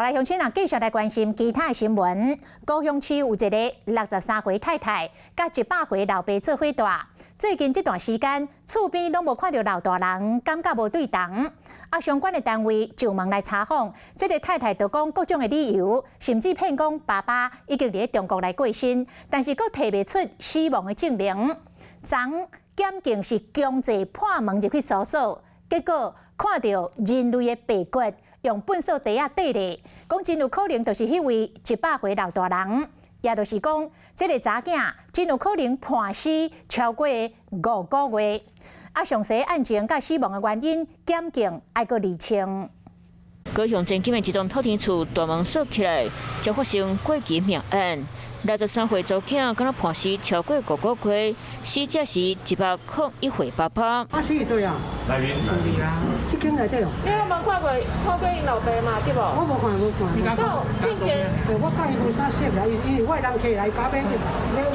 來，鄉親啊，繼續來關心其他的新聞。高雄市有一个63歲太太，佮100歲老爸做伙蹛。最近這段時間，厝邊攏無看著老大人，感覺無對頭。啊，相關的單位上門來查訪，這个太太就講各種的理由，甚至騙講爸爸已經佇咧中國來過身，但是閣提袂出死亡的證明。昨檢警是強制破門入去搜索，結果看著人類的白骨。用糞掃袋仔綴咧，講真有可能就是彼位100歲老大人，也就是講，這个查囝真有可能判死超過5個月。啊，詳細案情佮死亡的原因，檢警愛閣釐清。高雄前金的一棟透天厝大門鎖起來，才發生過奇命案。63歲查某囝敢若判死超過五個月，死者是101歲爸爸。啊，死佇佗啊？來源厝裡啊，這間內底哦。你有無看過看過𪜶老爸嘛？對無？我無看，無看。到進前。我看伊無啥色啦，因為我的人客來家買買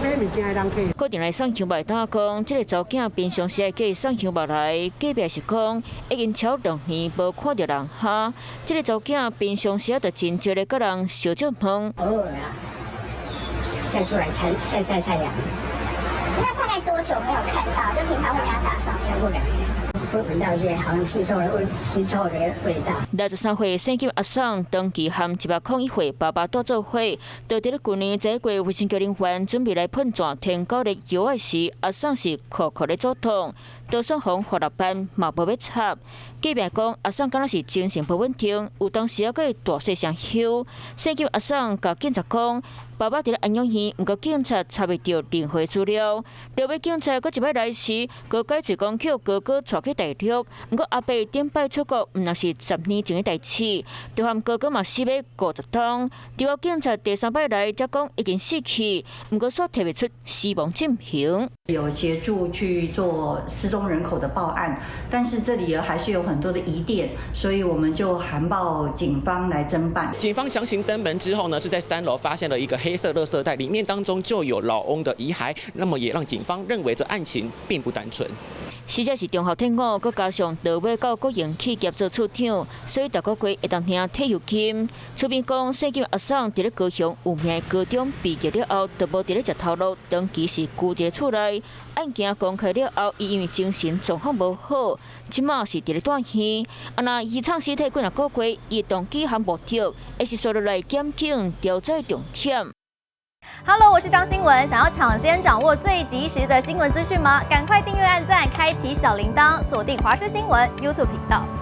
買物件的人客。固定來送香肉當講，這个查某囝平常時愛寄送香肉來，隔壁是講已經超2年無看著人哈。這个查某囝平常時啊，就真少咧佮人相借問。偶爾啊，曬出來看曬曬太陽。那大概多久沒有看到？就平常會跟他打招呼。超過2年。會聞到一些好像屍臭的味，屍臭的味道。63歲姓金阿桑長期和101歲爸爸蹛做伙，就佇咧舊年這個月衛生局人員準備來噴泉天狗的藥仔時，阿桑是苦苦咧阻擋，就算予法律班嘛無欲插。隔壁講阿桑敢若是精神無穩定，有當時猶閣會大細聲吼。姓金阿桑共警察講，爸爸佇咧安養院，毋過警察查袂著任何資料。落尾警察閣一擺來時，閣解釋講予哥哥帶去大陸，毋過阿伯頂擺出國，毋若是10年前的代誌，就和哥哥嘛死欲50冬。結果警察第三擺來，才講已經死去，毋過煞提袂出死亡證明。有協助去做失蹤人口的報案，但是這裡還是有很多的疑點，所以我們就函報警方來偵辦。警方強行登門之後呢，是在3樓發現了一個黑色垃圾袋，裡面當中就有老翁的遺骸，那麼也讓警方認為這案情並不單純。死者是中學退伍，閣加上落尾到國營企業做處長，所以逐個月會當領退休金。厝邊講，姓金阿桑佇咧高雄有名的高中畢業了後，就無佇咧食頭路，長期是居佇咧厝內。案件公開了後，伊因為精神狀況無好，這馬是佇咧住院。啊，若遺產屍體幾若個月，伊的動機和目的，會是紲落來檢警調查重點。 Hello，我是張新聞。想要搶先掌握最及時的新聞資訊嗎？趕快訂閱、按讚、開啟小鈴鐺，鎖定華視新聞 YouTube 頻道。